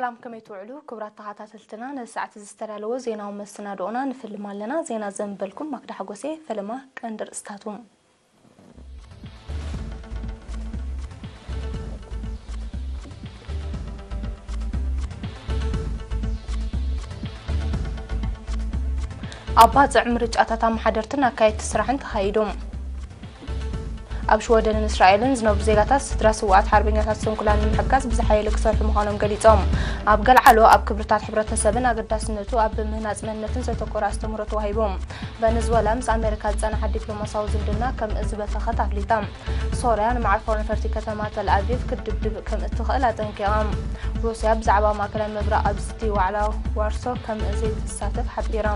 ሰላም፣ ከመይ ትውዕሉ ክቡራት ተኸታተልትና? ነዚ ሰዓት እዚ ዝተዳለወ ዜናዊ መሰናድኦና ንፍልም ኣለና። ዜና ዘንበልኩም ማክዳ ሓጎሴ። ፈለማ ቀንዲ ርእስታቱ። ኣብ ባጽዕ ምርጫታት ኣመሓደርትን ኣካየድቲ ስራሕን ተኻይዱ። ኣብ ሽወደንን እስራኤልን ዝነብሩ ዜጋታት ስድራ ስውኣት ሓርበኛታት ስንኩላን ንምሕጋዝ ብዝሓየለ ክሰርሑ ምዃኖም ገሊጾም። ኣብ ገልዓሎ ኣብ ክብርታት ሕብረተሰብን ኣገዳስነቱ ኣብ ምህናጽ መንነትን ዘተኮረ ኣስተምህሮ ተዋሂቡ። ቨነዝወላ ምስ ኣሜሪካ ዝጸንሓ ዲፕሎማሲያዊ ዝምድና ከም ዝበተኸት ኣፍሊጣ። ሶርያ ንመዓርፎ ነፈርቲ ከተማ ተል ኣቪቭ ክትድብድብ ከም እትኽእል ኣጠንቂቓ። ሩስያ ብዛዕባ ማእከላይ ምብራቕ ኣብ ዝቲ ዋዕላ ዋርሶ ከም ዘይትሳተፍ ሓቢራ።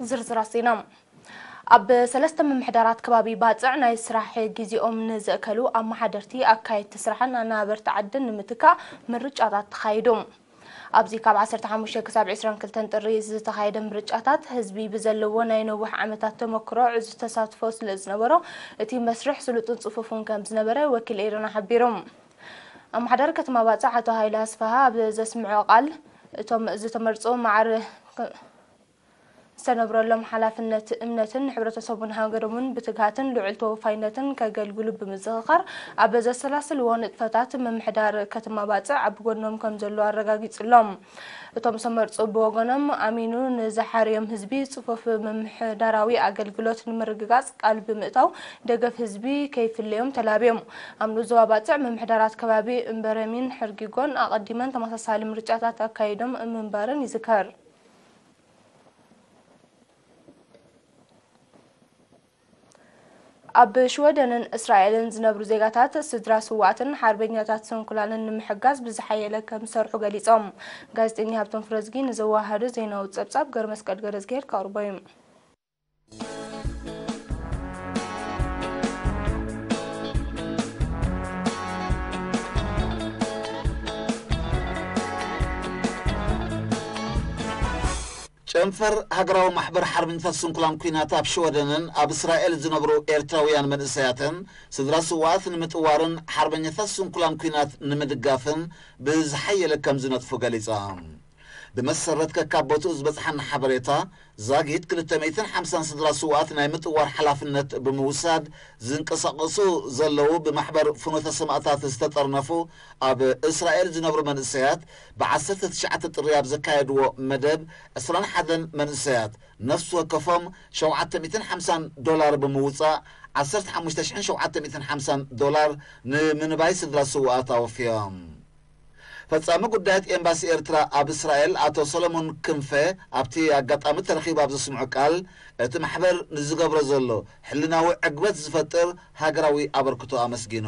ዝርዝራት ዜና። ኣብ ሰለስተ ምምሕዳራት ከባቢ ባጽዕ ናይ ስራሕ ግዜኦም ንዘእከሉ ኣመሓደርቲ፣ ኣካየድቲ ስራሕን ኣነባበርቲ ዓድን ንምትካእ ምርጫታት ተኻይዱ። ኣብዚ ካብ ዓሰርተ ሓሙሽተ ክሳብ ዕስራን ክልተን ጥሪ ዝተኻየደ ምርጫታት፣ ህዝቢ ብዘለዎ ናይ ነዊሕ ዓመታት ተመክሮ ዕዙዝ ተሳትፎ ስለ ዝነበሮ፣ እቲ መስርሕ ስሉጥን ጽፉፍን ከም ዝነበረ ወኪል ኤረና ሓቢሩ። ኣመሓዳሪ ከተማ ባጽዕ ኣቶ ሃይለ ኣስፍሃ ኣብ ዘስምዖ ቃል፣ እቶም ዝተመርጹ ማዕረ ዝተነብረሎም ሓላፍነት፣ እምነትን ንሕብረተሰቡን ሃገሮምን ብትግሃትን ልዑል ተወፋይነትን ከገልግሉ ብምዝኽኻር፣ ኣብ ዘሰላስልዎ ንጥፈታት ምምሕዳር ከተማ ባጽዕ ኣብ ጎኖም ከም ዘሎ ኣረጋጊጹሎም። እቶም ዝተመርጹ ብወገኖም፣ ኣሚኑ ንዝሓርዮም ህዝቢ ጽፉፍ ምምሕዳራዊ ኣገልግሎት ንምርግጋጽ ቃል ብምእታው፣ ደገፍ ህዝቢ ከይፍለዮም ተላብዮም። ኣብ ንኡስ ዞባ ባጽዕ ምምሕዳራት ከባቢ እምበረሚን ሕርጊጎን ኣቐዲመን ተመሳሳሊ ምርጫታት ኣካይዶም ምንባረን ይዝከር። ኣብ ሽወደንን እስራኤልን ዝነብሩ ዜጋታት ስድራ ስውኣትን ሓርበኛታት ስንኩላንን ንምሕጋዝ ብዝሓየለ ከም ዝሰርሑ ገሊጾም። ጋዜጠኛ ሃብቶም ፍረዝጊ ንዘወሃዶ ዜናዊ ጸብጻብ ገርመስቀል ገረዝግሄር ከቕርቦ እዩ። ጨንፈር ሃገራዊ ማሕበር ሓርበኛታት ስንኩላን ኲናት ኣብ ሽወደንን ኣብ እስራኤል ዝነብሩ ኤርትራውያን መንእሰያትን ስድራ ስውኣት ንምጥዋርን ሓርበኛታት ስንኩላን ኲናት ንምድጋፍን ብዝሓየለ ከም ዝነጥፉ ገሊጻ። ብመሰረት ከካብ ቦትኡ ዝበጽሓና ሓበሬታ፣ ዛጊት ክልተ ሚእትን ሓምሳን ስድራ ስውኣት ናይ ምጥዋር ሓላፍነት ብምውሳድ ዝንቀሳቐሱ ዘለዉ ብማሕበር ፍኖተ ሰማእታት ዝተጠርነፉ ኣብ እስራኤል ዝነብሩ መንእሰያት ብዓሰርተ ትሽዓተ ጥሪ ኣብ ዘካየድዎ መደብ ዕስራን ሓደን መንእሰያት ነፍሲ ወከፎም ሸውዓተ ሚእትን ሓምሳን ዶላር ብምውጻእ ዓሰርተ ሓሙሽተ ሽሕን ሸውዓተ ሚእትን ሓምሳን ዶላር ንምንባይ ስድራ ስውኣት ኣወፍዮም። ፈጻሚ ጉዳያት ኤምባሲ ኤርትራ ኣብ እስራኤል ኣቶ ሰሎሞን ክንፈ ኣብቲ ኣጋጣሚ ተረኺቡ ኣብ ዘስምዖ ቃል፣ እቲ ማሕበር ንዝገብሮ ዘሎ ሕልናዊ ዕግበት ዝፈጥር ሃገራዊ ኣበርክቶ ኣመስጊኑ።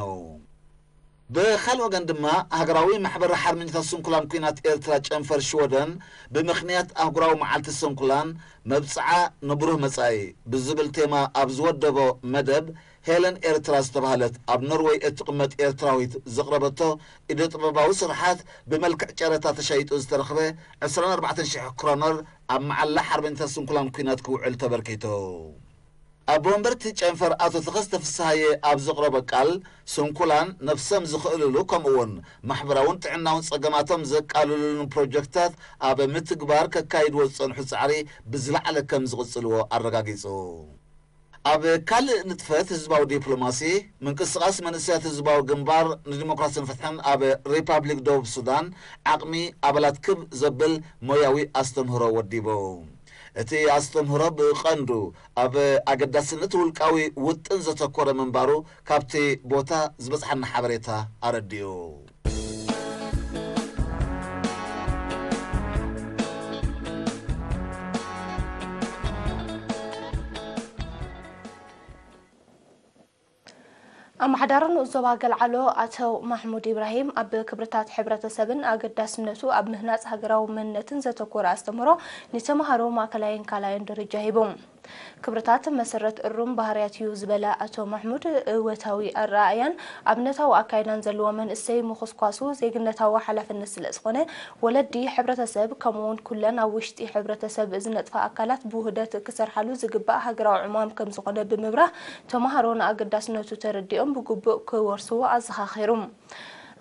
ብኻልእ ወገን ድማ፣ ሃገራዊ ማሕበር ሓርበኛታት ስንኩላን ኲናት ኤርትራ ጨንፈር ሽወደን ብምኽንያት ኣህጉራዊ መዓልቲ ስንኩላን መብጽዓ ንብሩህ መጻኢ ብዝብል ቴማ ኣብ ዝወደቦ መደብ፣ ሄለን ኤርትራ ዝተባህለት ኣብ ኖርወይ እትቕመጥ ኤርትራዊት ዘቕረበቶ ኢደ ጥበባዊ ስርሓት ብመልክዕ ጨረታ ተሻይጡ ዝተረኽበ ዕስራን ኣርባዕተን ሽሕ ክሮነር ኣብ መዓላ ሓርበኛታት ስንኩላን ኲናት ክውዕል ተበርኪቱ። ኣቦ ወንበርቲ ጨንፈር ኣቶ ተኸስተ ፍስሃየ ኣብ ዘቕረቦ ቃል፣ ስንኩላን ነብሶም ዝኽእልሉ ከምኡውን ማሕበራውን ጥዕናውን ጸገማቶም ዘቃልሉን ፕሮጀክትታት ኣብ ምትግባር ከካይድዎ ዝጸንሑ ጻዕሪ ብዝለዓለ ከም ዝቕጽልዎ ኣረጋጊጹ። ኣብ ካልእ ንጥፈት ህዝባዊ ዲፕሎማሲ፣ ምንቅስቓስ መንእሰያት ህዝባዊ ግንባር ንዲሞክራስን ፍትሕን ኣብ ሪፓብሊክ ደቡብ ሱዳን ዓቕሚ ኣባላት ክብ ዘብል ሞያዊ ኣስተምህሮ ወዲቡ። እቲ ኣስተምህሮ ብቐንዱ ኣብ ኣገዳስነት ውልቃዊ ውጥን ዘተኮረ ምንባሩ ካብቲ ቦታ ዝበጽሓና ሓበሬታ ኣረዲኡ። ኣመሓዳሪ ንኡስ ዞባ ገልዓሎ ኣቶ ማሕሙድ ኢብራሂም፣ ኣብ ክብርታት ሕብረተሰብን ኣገዳስነቱ ኣብ ምህናጽ ሃገራዊ መንነትን ዘተኮረ ኣስተምህሮ ንተምሃሮ ማእከላይን ካልኣይን ደረጃ ሂቦም። ክብርታት መሰረት እሩም ባህርያት እዩ ዝበለ ኣቶ ማሕሙድ፣ እወታዊ ኣረኣእያን ኣብነታዊ ኣካይዳን ዘለዎ መንእሰይ ምኹስኳሱ ዜግነታዊ ሓላፍነት ስለ ዝኾነ፣ ወለዲ፣ ሕብረተሰብ፣ ከምኡውን ኩለን ኣብ ውሽጢ ሕብረተሰብ ዝነጥፋ ኣካላት ብውህደት ክሰርሓሉ ዝግባእ ሃገራዊ ዕማም ከም ዝኾነ ብምብራህ፣ ተማሃሮ ንኣገዳስነቱ ተረዲኦም ብግቡእ ክወርስዎ ኣዘኻኺሩ።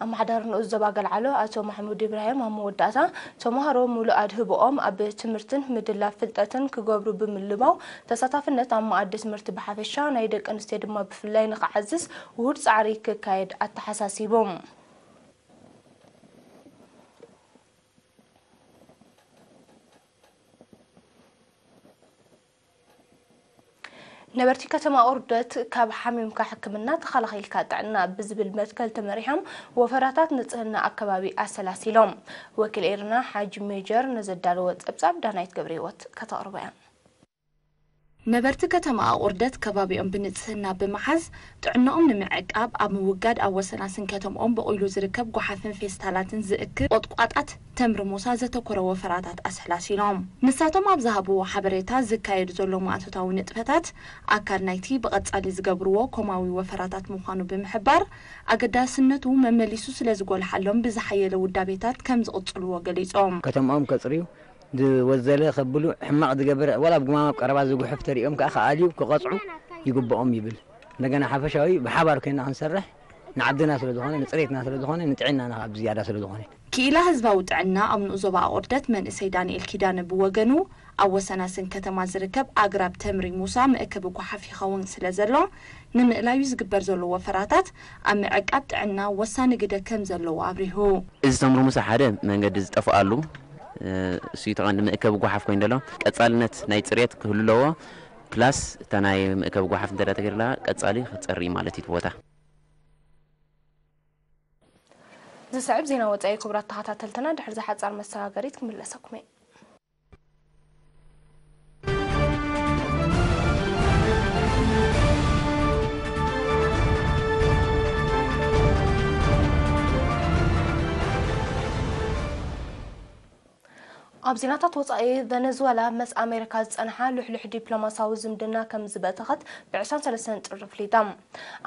ኣመሓዳሪ ንኡስ ዞባ ገልዓሎ ኣቶ ማሕሙድ ኢብራሂም ኣብ መወዳእታ፣ ተምሃሮ ምሉእ ኣድህቦኦም ኣብ ትምህርትን ምድላብ ፍልጠትን ክገብሩ ብምልማው፣ ተሳታፍነት ኣብ መኣዲ ትምህርቲ ብሓፈሻ፣ ናይ ደቂ ኣንስትዮ ድማ ብፍላይ ንኽዓዝዝ ውሁድ ጻዕሪ ክካየድ ኣተሓሳሲቦም። ነበርቲ ከተማ ኦርደት ካብ ሓሚምካ ሕክምና ተኸላኺልካ ጥዕና ብዝብል መትከል ተመሪሖም ወፈራታት ንጽህና ኣከባቢ ኣሰላሲሎም። ወኪል ኤርና ሓጅ ሜጀር ንዘዳለዎ ጸብጻብ ዳናይት ገብረህይወት ከተቕርቦ እያ። ነበርቲ ከተማ ኣቑርደት ከባቢኦም ብንጽህና ብምሓዝ ጥዕናኦም ንምዕቃብ ኣብ ምውጋድ ኣብ ወሰናስን ከተምኦም በቑሉ ዝርከብ ጓሓፍን ፌስታላትን ዝእክብ ቆጥቋጣት ተምሪ ሞሳ ዘተኮረ ወፈራታት ኣሰላሲሎም። ንሳቶም ኣብ ዝሃብዎ ሓበሬታ ዝካየድ ዘሎ ማእቶታዊ ንጥፈታት ኣካል ናይቲ ብቐጻሊ ዝገብርዎ ኮማዊ ወፈራታት ምዃኑ ብምሕባር ኣገዳስነቱ መመሊሱ ስለ ዝጎልሓሎም ብዝሓየለ ውዳቤታት ከም ዝቕጽልዎ ገሊጾም። ከተምኦም ከጽርዩ ዝወዘለ ከብሉ ሕማቕ ዝገብር ዋላ ብጉማማ ኣብ ቀረባ ዝጉሕፍ ተሪኦም ከዓ ክኣልዩ ክቐፅዑ ይግብኦም ይብል። እንደገና ሓፈሻዊ ብሓባር ኮይና ክንሰርሕ ንዓድና ስለ ዝኾነ ንፅሬትና ስለ ዝኾነ ንጥዕናና ኣብ ዝያዳ ስለ ዝኾነ ክኢላ ህዝባዊ ጥዕና ኣብ ንኡስ ዞባ ኣቑርደት መንእሰይ ዳንኤል ኪዳነ ብወገኑ ኣብ ወሰናስን ከተማ ዝርከብ ኣግራብ ተምሪ ሙሳ መእከቢ ጓሓፍ ይኸውን ስለ ዘሎ ንምእላዩ ዝግበር ዘሎ ወፈራታት ኣብ ምዕቃብ ጥዕና ወሳኒ ግደ ከም ዘለዎ ኣብሪሁ። እዚ ተምሪ ሙሳ ሓደ መንገዲ ዝጠፍኣሉ እሱ ተቐንዲ መእከቢ ጓሓፍ ኮይኑ ዘሎ ቀጻልነት ናይ ጽሬት ክህሉ ኣለዎ። ፕላስ እታ ናይ መእከቢ ጓሓፍ እንተ ተገይርላ ቀጻሊ ክጸሪ ማለት እዩ እቲ ቦታ። ዝስዕብ ዜና ወጻኢ ክቡራት ተኸታተልትና ድሕሪ ዝሓጻር መሰጋገሪት ክምለሰኩም እየ። ኣብ ዜናታት ወጻኢ፣ ቨነዙዌላ መስ ኣሜሪካ ዝጸንሓ ልሕልሕ ዲፕሎማሳዊ ዝምድና ከም ዝበተኸት ብ ዕስራን ሰለስተን ጥሪ ኣፍሊጣ።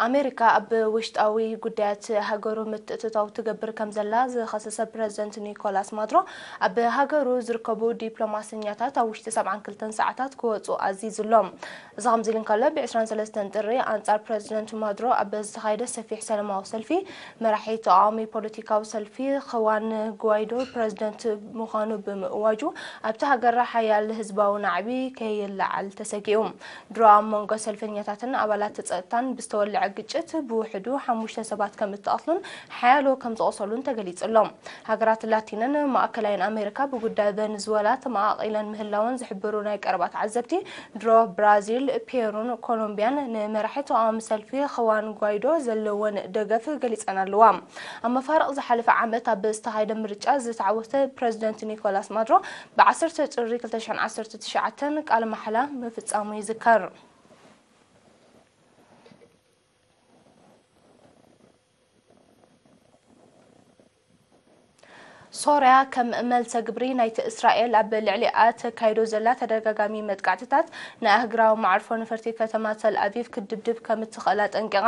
ኣሜሪካ ኣብ ውሽጣዊ ጉዳያት ሃገሩ ምትእትታው ትገብር ከም ዘላ ዝኸሰሰ ፕረዚደንት ኒኮላስ ማድሮ፣ ኣብ ሃገሩ ዝርከቡ ዲፕሎማሰኛታት ኣብ ውሽጢ ሰብዓን ክልተን ሰዓታት ክወጹ ኣዚዙ ኣሎ። እዚ ከምዚ ኢሉ እንከሎ፣ ብ ዕስራን ሰለስተን ጥሪ ኣንጻር ፕረዚደንት ማድሮ ኣብ ዝተኻየደ ሰፊሕ ሰላማዊ ሰልፊ፣ መራሒ ተቓዋሚ ፖለቲካዊ ሰልፊ ኽዋን ጓይዶ ፕረዚደንት ምዃኑ ብምእዋጁ፣ ኣብታ ሃገር ሓያል ህዝባዊ ናዕቢ ከይለዓል ተሰጊኡ። ድሮ ኣብ መንጎ ሰልፈኛታትን ኣባላት ጸጥታን ብዝተወልዐ ግጭት ብውሕዱ ሓሙሽተ ሰባት ከም እተቐትሉን ሓያሎ ከም ዝቖሰሉን ተገሊጹ ኣሎ። ሃገራት ላቲንን ማእከላይን ኣሜሪካ ብጉዳይ ቨንዙወላ ተመቓቒለን ምህላወን ዝሕብሩ ናይ ቀረባ ተዓዘብቲ፣ ድሮ ብራዚል፣ ፔሩን ኮሎምቢያን ንመራሒ ተቓዋሚ ሰልፊ ኽዋን ጓይዶ ዘለወን ደገፍ ገሊጸን ኣለዋ። ኣብ መፋርቕ ዝሓለፈ ዓመት ኣብ ዝተኻየደ ምርጫ ዝተዓወተ ፕረዚደንት ኒኮላስ ማድሮ፣ ብ ዓሰርተ ጥሪ ክልተ ሽሕን ዓሰርተ ትሽዓተን ቃለ ማሕላ ምፍጻሙ ይዝከር። ሶርያ ከም መልሰ ግብሪ ናይቲ እስራኤል ኣብ ልዕሊኣ ተካይዶ ዘላ ተደጋጋሚ መጥቃዕትታት፣ ንኣህጉራዊ መዓርፎ ነፈርቲ ከተማ ተል ኣቪቭ ክትድብድብ ከም እትኽእል ኣጠንቂቓ።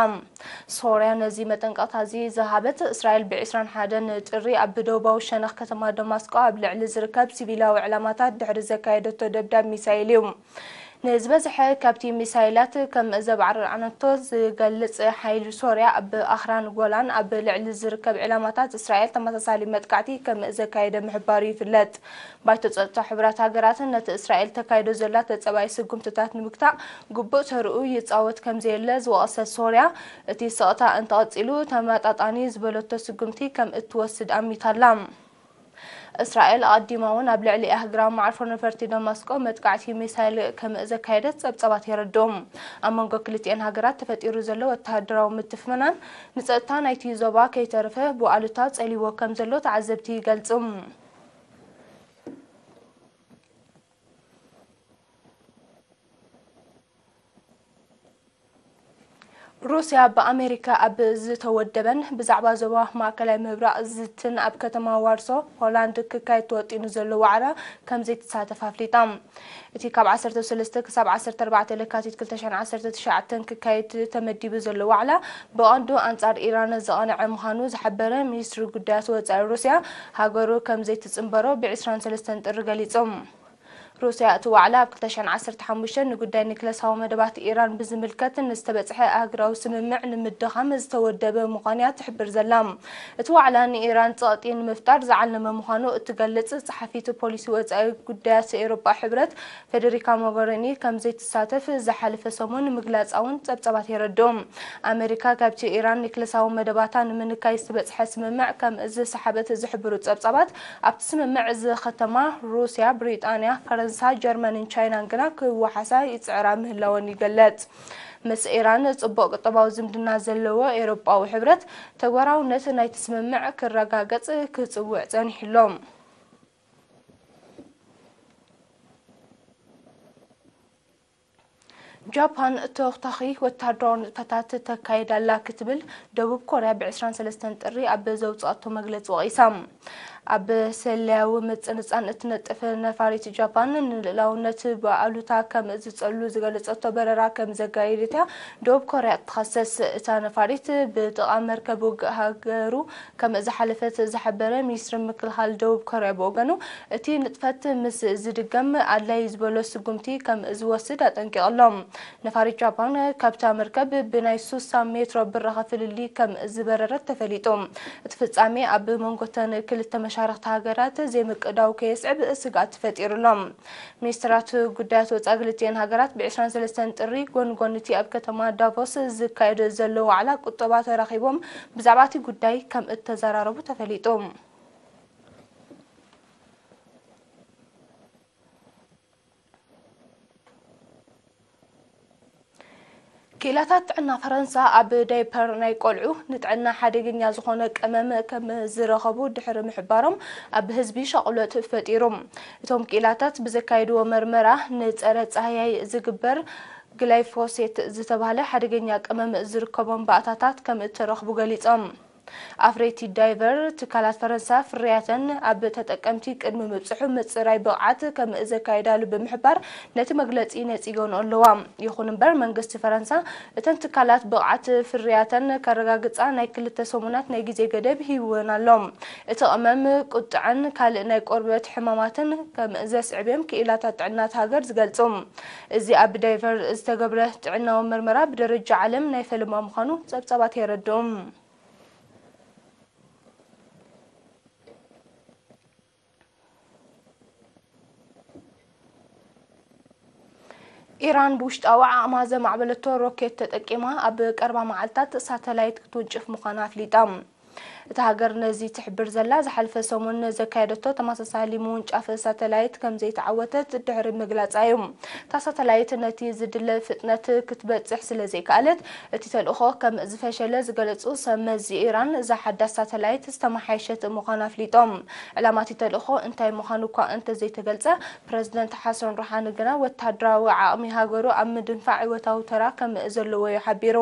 ሶርያ ነዚ መጠንቀቕታ እዚ ዝሃበት፣ እስራኤል ብ ዕስራን ሓደን ጥሪ ኣብ ደቡባዊ ሸነኽ ከተማ ደማስቆ ኣብ ልዕሊ ዝርከብ ሲቪላዊ ዕላማታት ድሕሪ ዘካየደቶ ደብዳብ ሚሳይል እዩ። ንዝበዝሐ ካብቲ ሚሳይላት ከም ዘብዓርዓነቶ ዝገልጽ ሓይሊ ሶርያ፣ ኣብ ኣኽራን ጎላን ኣብ ልዕሊ ዝርከብ ዕላማታት እስራኤል ተመሳሳሊ መጥቃዕቲ ከም ዘካየደ ምሕባሩ ይፍለጥ። ባይቶ ጸጥታ ሕቡራት ሃገራት ነቲ እስራኤል ተካይዶ ዘላ ተጸባይ ስጉምትታት ንምግታእ ግቡእ ተርኡ ይጻወት ከም ዘየለ ዝወቐሰት ሶርያ፣ እቲ ስቕታ እንተቐጺሉ ተመጣጣኒ ዝበለቶ ስጉምቲ ከም እትወስድ ኣሚታ'ላ። እስራኤል ኣቐዲማ እውን ኣብ ልዕሊ ኣህጉራዊ መዓርፎ ነፈርቲ ደማስቆ መጥቃዕቲ ሚሳይል ከም ዘካየደት ጸብጻባት የረድኡ። ኣብ መንጎ ክልቲኤን ሃገራት ተፈጢሩ ዘሎ ወተሃደራዊ ምትፍናን ንጸጥታ ናይቲ ዞባ ከይተረፈ ብኣሉታ ጸሊዎ ከም ዘሎ ተዓዘብቲ ይገልጹ። ሩስያ ብኣሜሪካ ኣብ ዝተወደበን ብዛዕባ ዞባ ማእከላይ ምብራቕ ዝትን ኣብ ከተማ ዋርሶ ሆላንድ ክካየድ ተወጢኑ ዘሎ ዋዕላ ከም ዘይትሳተፍ ኣፍሊጣ። እቲ ካብ ዓሰርተ ሰለስተ ክሳብ ዓሰርተ ኣርባዕተ ለካቲት ክልተ ሽሕን ዓሰርተ ትሽዓተን ክካየድ ተመዲቡ ዘሎ ዋዕላ ብቐንዱ ኣንጻር ኢራን ዝቐንዐ ምዃኑ ዝሓበረ ሚኒስትሪ ጉዳያት ወጻኢ ሩስያ፣ ሃገሩ ከም ዘይትጽንበሮ ብ ዕስራን ሰለስተን ጥሪ ገሊጹ። ሩስያ እቲ ዋዕላ ኣብ ክልተ ሽሕን ዓሰርተ ሓሙሽተን ንጉዳይ ኒክለሳዊ መደባት ኢራን ብዝምልከት ንዝተበጽሐ ኣህጉራዊ ስምምዕ ንምድኻም ዝተወደበ ምዃኑ እያ ትሕብር ዘላ። እቲ ዋዕላ ንኢራን ጸቕጢ ንምፍጣር ዝዓለመ ምዃኑ እትገልጽ ጸሓፊት ፖሊሲ ወጻኢ ጉዳያት ኤውሮጳ ሕብረት ፌደሪካ ሞገሪኒ ከም ዘይትሳተፍ ዝሓለፈ ሰሙን ምግላጻ እውን ጸብጻባት የረድኡ። ኣመሪካ ካብቲ ኢራን ኒክለሳዊ መደባታ ንምንካይ ዝተበጽሐ ስምምዕ ከም ዝሰሓበት ዝሕብሩ ጸብጻባት፣ ኣብቲ ስምምዕ ዝኸተማ ሩስያ፣ ብሪጣንያ፣ ፈረንሳ፣ ጀርመንን ቻይናን ግና ክወሓሳ ይጽዕራ ምህላወን ይገለጽ። ምስ ኢራን ጽቡቕ ቁጠባዊ ዝምድና ዘለዎ ኤውሮጳዊ ሕብረት፣ ተግባራውነት ናይቲ ስምምዕ ክረጋገጽ ክጽውዕ ጸኒሑ ኣሎ። ጃፓን ተወታኺ ወተሃደራዊ ንጥፈታት ተካይድ ኣላ ክትብል ደቡብ ኮርያ ብ ዕስራን ሰለስተን ጥሪ ኣብ ዘውጽኣቶ መግለጺ ወቒሳ። ኣብ ሰለያዊ ምጽንጻን እትነጥፍ ነፋሪት ጃፓን፣ ንልኡላውነት ብኣሉታ ከም ዝጸሉ ዝገለጸቶ በረራ ከም ዘጋየደት እያ ደቡብ ኮርያ ትኸሰስ። እታ ነፋሪት ብጥቓ መርከብ ውግእ ሃገሩ ከም ዝሓለፈት ዝሓበረ ሚኒስትሪ ምክልኻል ደቡብ ኮርያ ብወገኑ፣ እቲ ንጥፈት ምስ ዝድገም ኣድላዪ ዝበሎ ስጉምቲ ከም ዝወስድ ኣጠንቂቑ ኣሎ። ነፋሪት ጃፓን ካብታ መርከብ ብናይ ሱሳ ሜትሮ ብራኸ ፍልልይ ከም ዝበረረት ተፈሊጡ። እቲ ፍጻሜ ኣብ መንጎተን ክልተ መሻርኽቲ ሃገራት ዘይምቅዳው ከየስዕብ ስግኣት ፈጢሩ ኣሎ። ሚኒስትራት ጉዳያት ወጻኢ ክልቲኤን ሃገራት ብ ዕስራን ሰለስተን ጥሪ ጎኒ ጎኒ እቲ ኣብ ከተማ ዳቮስ ዝካየድ ዘሎ ዋዕላ ቁጠባ ተራኺቦም ብዛዕባ እቲ ጉዳይ ከም እተዘራረቡ ተፈሊጡ። ክኢላታት ጥዕና ፈረንሳ ኣብ ዳይፐር ናይ ቆልዑ ንጥዕና ሓደገኛ ዝኾነ ቀመም ከም ዝረኸቡ ድሕሪ ምሕባሮም ኣብ ህዝቢ ሻቕሎት ፈጢሩ። እቶም ክኢላታት ብዘካየድዎ መርመራ ንጸረ ጻህያይ ዝግበር ግላይፎሴት ዝተባህለ ሓደገኛ ቀመም ዝርከቦም ባእታታት ከም እተረኽቡ ገሊጾም። ኣፍረይቲ ዳይቨር ትካላት ፈረንሳ ፍርያተን ኣብ ተጠቀምቲ ቅድሚ ምብጽሑ ምጽራይ ብቕዓት ከም ዘካይዳሉ ብምሕባር ነቲ መግለጺ ነጺገንኦ ኣለዋ። ይኹን እምበር መንግስቲ ፈረንሳ እተን ትካላት ብቕዓት ፍርያተን ከረጋግጻ ናይ ክልተ ሰሙናት ናይ ግዜ ገደብ ሂብወን ኣሎ። እቲ ቀመም ቁጥዐን ካልእ ናይ ቆርበት ሕማማትን ከም ዘስዕብ እዮም ክኢላታት ጥዕና እቲ ሃገር ዝገልጹ። እዚ ኣብ ዳይቨር ዝተገብረ ጥዕናዊ መርመራ ብደረጃ ዓለም ናይ ፈለማ ምዃኑ ጸብጻባት የረድኡ። ኢራን ብውሽጣዊ ዓቕማ ዘማዕበለቶ ሮኬት ተጠቂማ ኣብ ቀረባ መዓልታት ሳተላይት ክትውንጭፍ ምዃና ኣፍሊጣ። እታ ሃገር ነዚ ትሕብር ዘላ ዝሓለፈ ሰሙን ዘካየደቶ ተመሳሳሊ ምውንጫፍ ሳተላይት ከም ዘይተዓወተት ድሕሪ ምግላጻ እዩ። እታ ሳተላይት ነቲ ዝድለ ፍጥነት ክትበጽሕ ስለ ዘይከኣለት፣ እቲ ተልእኾ ከም ዝፈሸለ ዝገለጹ ሰብ መዚ ኢራን፣ እዛ ሓዳስ ሳተላይት ዝተመሓየሸት ምዃና ኣፍሊጦም። ዕላማ እቲ ተልእኾ እንታይ ምዃኑ እኳ እንተዘይተገልጸ፣ ፕረዚደንት ሓሰን ሩሓኒ ግና ወተሃደራዊ ዓቕሚ ሃገሩ ኣብ ምድንፋዕ ዕወታዊ ተራ ከም ዘለዎ እዩ ሓቢሩ።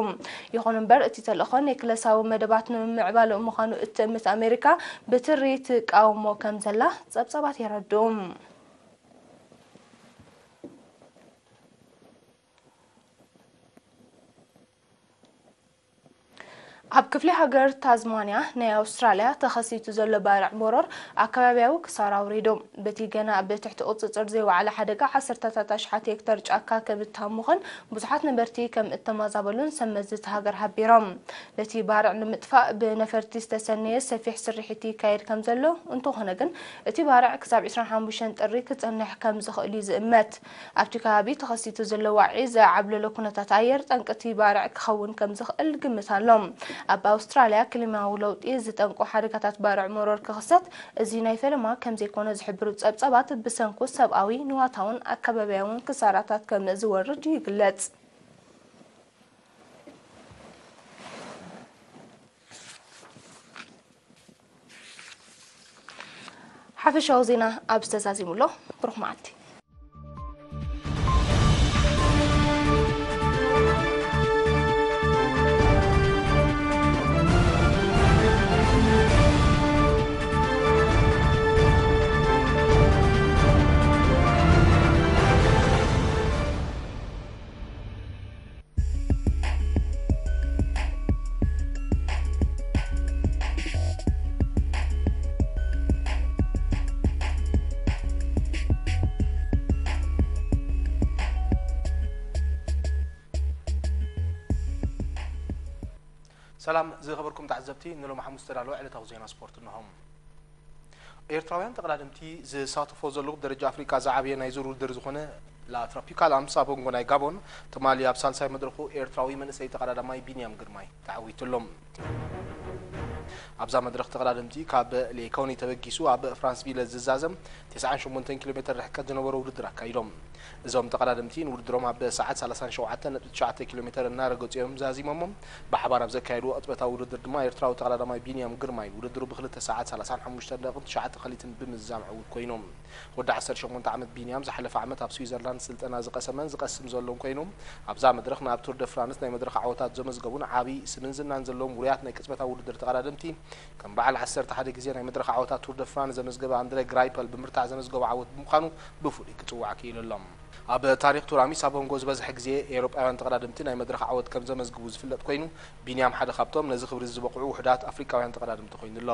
ይኹን እምበር፣ እቲ ተልእኾ ኒክለሳዊ መደባት ንምምዕባል ምዃኑ እትእምት ኣሜሪካ ብትሪ ትቃወሞ ከም ዘላ ጸብጻባት የረድኡ። ኣብ ክፍሊ ሃገር ታዝማንያ ናይ ኣውስትራልያ ተኸሲቱ ዘሎ ባርዕ መሮር ኣከባቢያዊ ክሳራ ኣውሪዱ። በቲ ገና ኣብ ትሕቲ ቁጽጽር ዘይወዓለ ሓደጋ ዓሰርተታት ኣሽሓት ሄክታር ጫካ ከም እተሃሙኸን ብዙሓት ነበርቲ ከም እተመዛበሉን ሰብ መዚ እታ ሃገር ሓቢሮም። ነቲ ባርዕ ንምጥፋእ ብነፈርቲ ዝተሰነየ ሰፊሕ ስርሒት ይካየድ ከም ዘሎ፣ እንተኾነ ግን እቲ ባርዕ ክሳብ ዕስራን ሓሙሽተን ጥሪ ክጸንሕ ከም ዝኽእል እዩ ዝእመት። ኣብቲ ከባቢ ተኸሲቱ ዘሎ ዋዒ ዘዓብለሎ ኩነታት ኣየር ጠንቂ እቲ ባርዕ ክኸውን ከም ዝኽእል ግምት ኣሎ። ኣብ ኣውስትራልያ ክሊማዊ ለውጢ ዝጠንቁ ሓደጋታት ባርዕ መሮር ክኽሰት እዚ ናይ ፈለማ ከም ዘይኮነ ዝሕብሩ ጸብጻባት፣ ብሰንኩ ሰብኣዊ፣ ንዋታውን ኣከባቢያውን ክሳራታት ከም ዝወርድ ይግለጽ። ሓፈሻዊ ዜና ኣብዚ ተዛዚሙ ኣሎ። ብሩኽ መዓልቲ። ሰላም ዝኸበርኩም ተዓዘብቲ፣ ንሎም ሓሙስ ተዳለወ ዕለታዊ ዜና ስፖርት እንሆም። ኤርትራውያን ተቐዳደምቲ ዝሳተፎ ዘለዉ ብደረጃ ኣፍሪቃ ዝዓበየ ናይ ዙር ውድድር ዝኾነ ላ ትሮፒካል ኣምሳ ቦንጎ ናይ ጋቦን ትማሊ ኣብ ሳልሳይ መድረኹ ኤርትራዊ መንእሰይ ተቐዳዳማይ ቢንያም ግርማይ ተዓዊቱሎም። ኣብዛ መድረኽ ተቐዳደምቲ ካብ ሌኮኒ ተበጊሱ ኣብ ፍራንስቪለ ዝዛዘም ተስዓን ሸሞንተን ኪሎ ሜተር ርሕቀት ዝነበሮ ውድድር ኣካይዶም። እዞም ተቐዳደምቲ ንውድድሮም ኣብ ሰዓት ሰላሳን ሸውዓተን ነጥቢ ትሽዓተ ኪሎ ሜተር እናረገጹ እዮም ዛዚሞሞ። ብሓባር ኣብ ዘካየድዎ ቅጽበታዊ ውድድር ድማ ኤርትራዊ ተቐዳዳማይ ቢንያም ግርማይ ውድድሩ ብክልተ ሰዓት ሰላሳን ሓሙሽተን ደቂቕን ትሽዓተ ከሊትን ብምዝዛም ዕዉት ኮይኑ። ወዲ ዓሰርተ ሸሞንተ ዓመት ቢንያም ዝሓለፈ ዓመት ኣብ ስዊዘርላንድ ስልጠና ዝቐሰመን ዝቐስም ዘሎን ኮይኑ፣ ኣብዛ መድረኽ ንኣብ ቱር ደ ፍራንስ ናይ መድረኽ ዓወታት ዘመዝገቡን ዓቢ ስምን ዝናን ዘለዎም ውሩያት ናይ ቅጽበታዊ ውድድር ተቐዳደምቲ ከም በዓል ዓሰርተ ሓደ ግዜ ናይ መድረኽ ዓወታት ቱር ደ ፍራንስ ዘመዝገበ ኣንድረ ግራይፐል ብምርታዕ ዘመዝገቦ ዓወት ብምዃኑ ብፍሉይ ክጽዋዕ ክኢሉ ኣሎ። ኣብ ታሪኽ ቱር ኣምሳ ቦንጎ ዝበዝሐ ግዜ ኤውሮጳውያን ተቐዳደምቲ ናይ መድረኽ ዓወት ከም ዘመዝግቡ ዝፍለጥ ኮይኑ፣ ቢንያም ሓደ ካብቶም ነዚ ክብሪ ዝበቕዑ ውሑዳት ኣፍሪቃውያን ተቐዳደምቲ ኮይኑ ኣሎ።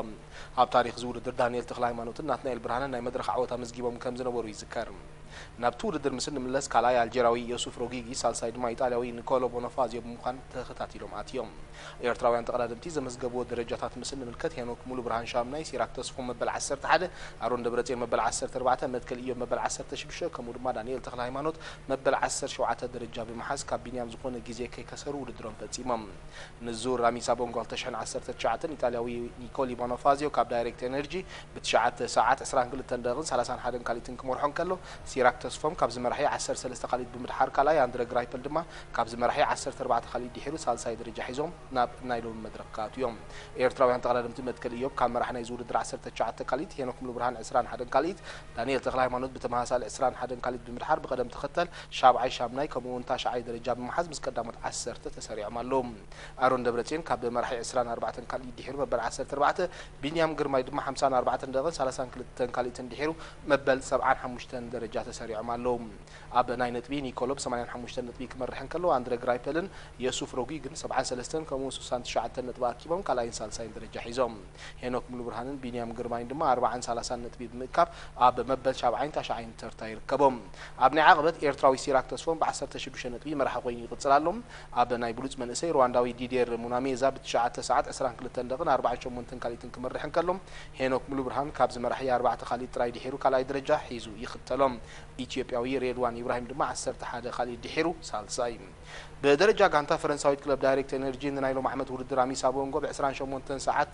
ኣብ ታሪኽ እዚ ውድድር ዳንኤል ተኽለሃይማኖትን ናትናኤል ብርሃነን ናይ መድረኽ ዓወት ኣመዝጊቦም ከም ዝነበሩ ይዝከር። ናብቲ ውድድር ምስ እንምለስ፣ ካልኣይ ኣልጀራዊ ዮሱፍ ሮጊጊ፣ ሳልሳይ ድማ ኢጣልያዊ ኒኮሎ ቦኖፋዚዮ ብምዃን ተኸታቲሎም ኣትዮም። ኤርትራውያን ተቐዳደምቲ ዘመዝገብዎ ደረጃታት ምስ እንምልከት፣ ሄኖክ ሙሉብርሃን ሻምናይ፣ ሲራክ ተስፎም መበል ዓሰርተ ሓደ፣ ኣሮን ደብረጽዮን መበል ዓሰርተ ኣርባዕተ፣ መትከል ኢዮብ መበል ዓሰርተ ሽዱሽተ፣ ከምኡ ድማ ዳንኤል ተኽለሃይማኖት መበል ዓሰርተ ሸውዓተ ደረጃ ብምሓዝ ካብ ቢንያም ዝኾነ ግዜ ከይከሰሩ ውድድሮም ፈጺሞም። ንዙር ኣምሳ ቦንጎ ክልተ ሽሕን ዓሰርተ ትሽዓተን ኢጣልያዊ ኒኮሊ ቦኖፋዚዮ ካብ ዳይሬክት ኤነርጂ ብትሽዓተ ሰዓት ዕስራን ክልተን ደቂቕን ሰላሳን ሓደን ካልኢትን ክመርሖ እንከሎ፣ ሲራክ ተስፎም ካብዚ መራሒ ዓሰርተ ሰለስተ ካልኢት ብምድሓር ካልኣይ፣ ኣንድረ ግራይፐል ድማ ካብዚ መራሒ ዓሰርተ ኣርባዕተ ካልኢት ድሒሩ ሳልሳይ ደረጃ ሒዞም ናብ ናይ ሎሚ መድረኽ ክኣትዉ እዮም። ኤርትራውያን ተቐዳደምቲ መትከል ኢዮብ ካብ መራሕ ናይዚ ውድድር ዓሰርተ ትሽዓተ ካልኢት፣ ሄኖክ ሙሉብርሃን ዕስራን ሓደን ካልኢት፣ ዳንኤል ተኽለሃይማኖት ብተመሳሳሊ ዕስራን ሓደን ካልኢት ብምድሓር ብቐደም ተኸተል ሻብዓይ፣ ሻምናይ ከምኡ እውን ታሽዓይ ደረጃ ብምሓዝ ምስ ቀዳሞት ዓሰርተ ተሰሪዖም ኣለዉ። ኣሮን ደብረጽዮን ካብ መራሒ ዕስራን ኣርባዕተን ካልኢት ድሒሩ መበል ዓሰርተ ኣርባዕተ፣ ቢንያም ግርማይ ድማ ሓምሳን ኣርባዕተን ደቂቕን ሰላሳን ክልተን ካልኢትን ድሒሩ መበል ሰብዓን ሓሙሽተን ደረጃ ተሰሪዖም ኣለዉ። ኣብ ናይ ነጥቢ ኒኮሎ ብሰማንያን ሓሙሽተን ነጥቢ ክመርሕ እንከሎ፣ ኣንድረ ግራይፐልን የሱፍ ሮጊግን ሰብዓን ሰለስተን ከምኡ ስሳን ትሽዓተን ነጥቢ ኣኪቦም ካልኣይን ሳልሳይን ደረጃ ሒዞም። ሄኖክ ሙሉብርሃንን ቢንያም ግርማይን ድማ ኣርባዓን ሰላሳን ነጥቢ ብምእካብ ኣብ መበል ሻብዓይን ታሽዓይን ተርታ ይርከቦም። ኣብ ናይ ዓቐበት ኤርትራዊ ሲራክ ተስፎም ብዓሰርተ ሽዱሽተ ነጥቢ መራሒ ኮይኑ ይቕጽል ኣሎ። ኣብ ናይ ብሉጽ መንእሰይ ሩዋንዳዊ ዲዴር ሙናሜዛ ብትሽዓተ ሰዓት ዕስራን ክልተን ደቕን ኣርባዓን ሸሞንተን ካልኢትን ክመርሕ እንከሎ፣ ሄኖክ ሙሉብርሃን ካብዚ መራሒ ኣርባዕተ ካልኢት ጥራይ ድሒሩ ካልኣይ ደረጃ ሒዙ ይኽተሎ። ኢትዮጵያዊ ሬድዋን ኢብራሂም ድማ ዓሰርተ ሓደ ካልኢት ድሒሩ ሳልሳይ። ብደረጃ ጋንታ፣ ፈረንሳዊት ክለብ ዳይሬክት ኤነርጂ ንናይ ሎም ዓመት ውድድር ኣሚሳ ቦንጎ ብ ዕስራን ሸሞንተን ሰዓት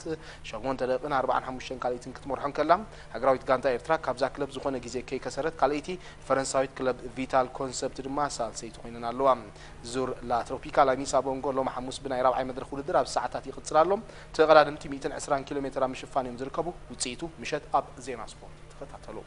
ሸሞንተ ደቂቕን ኣርባዓን ሓሙሽተን ካልኢትን ክትመርሖ እንከላ፣ ሃገራዊት ጋንታ ኤርትራ ካብዛ ክለብ ዝኾነ ግዜ ከይከሰረት ካልኣይቲ፣ ፈረንሳዊት ክለብ ቪታል ኮንሰፕት ድማ ሳልሰይቲ ኮይነን ኣለዋ። ዙር ላ ትሮፒካል ኣሚሳ ቦንጎ ሎም ሓሙስ ብናይ ራብዓይ መድረኽ ውድድር ኣብ ሰዓታት ይቕጽል ኣሎ። ተቐዳደምቲ ሚእትን ዕስራን ኪሎ ሜትር ኣብ ምሽፋን እዮም ዝርከቡ። ውጽኢቱ ምሸት ኣብ ዜና ስፖርት ተኸታተሉ።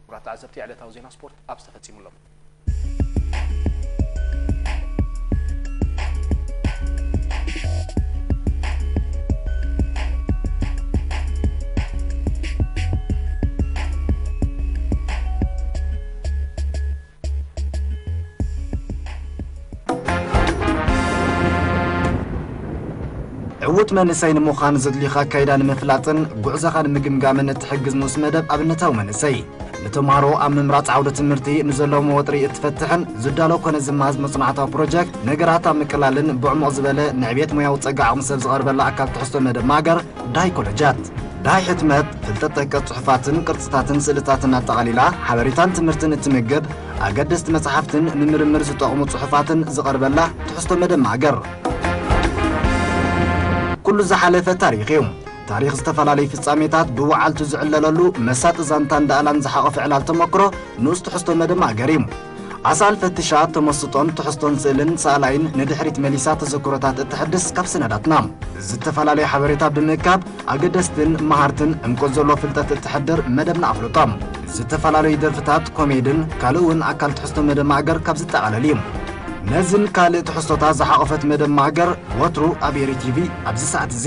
ክቡራት ተዓዘብቲ፣ ዕለታዊ ዜና ስፖርት ኣብዚ ተፈጺሙ ኣሎ። ዕዉት መንእሰይ ንምዃን ዘድልዩኻ ኣካይዳ ንምፍላጥን ጉዕዞኻ ንምግምጋምን እትሕግዝ ንኡስ መደብ ኣብነታዊ መንእሰይ። ንተምሃሮ ኣብ ምምራጽ ዓውደ ትምህርቲ ንዘለዎም ወጥሪ እትፈትሕን ዝዳሎ ኮነ ዝመሃዝ መጽናዕታዊ ፕሮጀክት ነገራት ኣብ ምቅላልን ብዕሙቕ ዝበለ ንዕቤት ሞያዊ ጸጋ ዓቕሚ ሰብ ዝቐርበላ ኣካል ትሕዝቶ መደብ ማእገር ዳይ ኮለጃት። ዳይ ሕትመት፣ ፍልጠት ጠቀስ ጽሑፋትን ቅርጽታትን ስእልታትን ኣጠቓሊላ ሓበሬታን ትምህርትን እትምግብ ኣገደስቲ መጽሓፍትን ንምርምር ዝጠቕሙ ጽሑፋትን ዝቐርበላ ትሕዝቶ መደብ ማእገር። ኩሉ ዝሓለፈ ታሪኽ እዩ። ታሪኽ ዝተፈላለዩ ፍጻሜታት ብወዓልቱ ዝዕለለሉ መሳጢ ዛንታን ዳእላን ዝሓቖፈ ዕላል ተመክሮ ንኡስ ትሕዝቶ መደብ ማእገር እዩ። ኣሳእል ፈቲሻ ተመስጦን ትሕዝቶን ስእልን ሰኣላይን ንድሕሪት መሊሳ ተዘክሮታት እተሐድስ ካብ ሰነዳትና። ዝተፈላለዩ ሓበሬታ ብምእካብ ኣገደስትን መሃርትን ዕምቆት ዘለዎ ፍልጠት እተሕድር መደብና ኣፍልጦ። ዝተፈላለዩ ደርፍታት፣ ኮሜድን ካልእ እውን ኣካል ትሕዝቶ መደብ ማእገር ካብ ዝጠቓለል እዩ። ነዝን ካልእ ትሕዝቶታት ዝሓቖፈት መደብ ማእገር ወትሩ ኣብ ኤሪ ቲቪ ኣብዚ ሰዓት እዚ።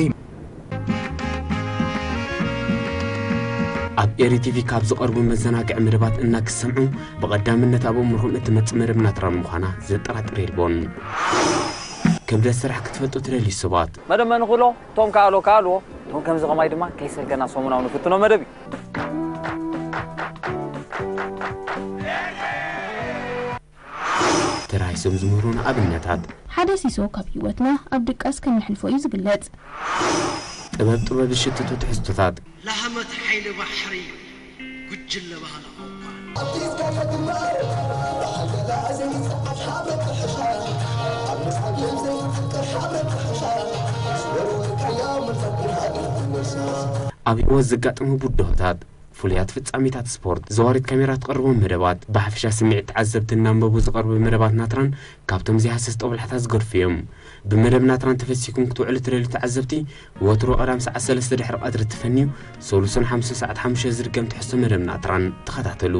ኣብ ኤሪ ቲቪ ካብ ዝቐርቡ መዘናግዒ መደባት እናክሰምዑ ብቐዳምነት ኣብ ኣእምሮኹም እትመጽእ መደብ ናትራን ምዃና ዘጠራጥር የልቦን። ክብደት ስራሕ ክትፈልጡ ትደልዩ ሰባት። መደመ ንኽእሎ እቶም ከኣሎ ከኣልዎ፣ እቶም ከምዚ ኸማይ ድማ ከይሰልከና ሰሙናዊ ንፍትኖ መደብ እዩ። ተራሂሶም ዝምህሩና ኣብነታት። ሓደ ሲሶ ካብ ህይወትና ኣብ ድቃስ ከም ነሕልፎ እዩ ዝግለጽ። ጥበብ ጥበብ ዝሽትቱ ትሕዝቶታት። ላህመት ሓይሊ ባሕሪ ጉጅለ ባህሊ ኣውባ። ኣብ ህይወት ዘጋጠሙ ብድሆታት፣ ፍሉያት ፍጻሜታት ስፖርት፣ ዘዋሪት ካሜራ ትቐርቦም መደባት፣ ብሓፈሻ ስምዒት ተዓዘብቲ እናንበቡ ዝቐርቡ መደባት ናትራን ካብቶም ዘይሃሰስ ጦብላሕታ ዝገድፉ እዮም። ብመደብ ናትራን ተፈሲኩም ክትውዕሉ ትደልዩ ተዓዘብቲ፣ ወትሩ ቀዳም ሰዓት ሰለስተ ድሕሪ ቀትሪ ትፈንዩ፣ ሰሉስን ሓሙስን ሰዓት ሓሙሽተ ዝድገም ትሕዝቶ መደብ ናትራን ተኸታተሉ።